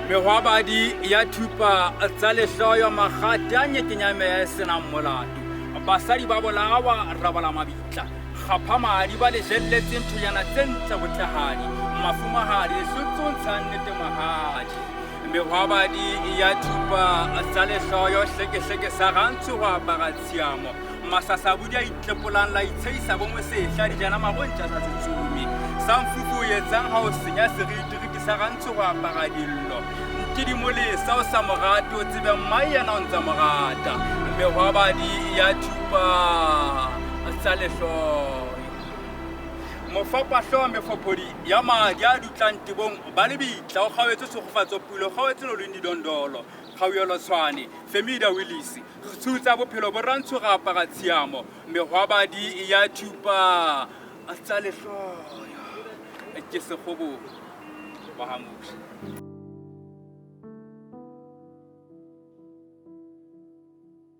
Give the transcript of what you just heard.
Mehwabadi ya thupa tsa lehloyo makgate a nyekenya meya e senang molato. Basadi ba bolawa rabola mabitla. Kgapha madi ba le jelletseng thonyana tse ntle botlehadi. Mafumahadi lehlotse o ntshang nnete mahadi. Mehwabadi ya thupa tsa lehloyo hlekehleke sa rantsho ho apara tshiamo. Masasabudi a itlepolang la itshehisa bo mosehla dijana marontja sa setsomi. Sa mfufu o etsang ha o senya seritiriti sa rantsho ho apara dillo. Ntidi molesa o sa morate o tsebe mmae yena o ntsa morata. Mehwabadi ya thupa tsa lehloyo. Mofapahloho mefophodi ya madi a dutlang tebong ba lebitla o kgaoetswe tshegofatso pulo kgaoetse loleng didondolo kgaoelo tshwane Femida Willis Tshu tsa bophelo bo rantsho ra apara tshiamo mehwabadi ya thupa tsa lehloyo ke sekgobo wa ha Moshe.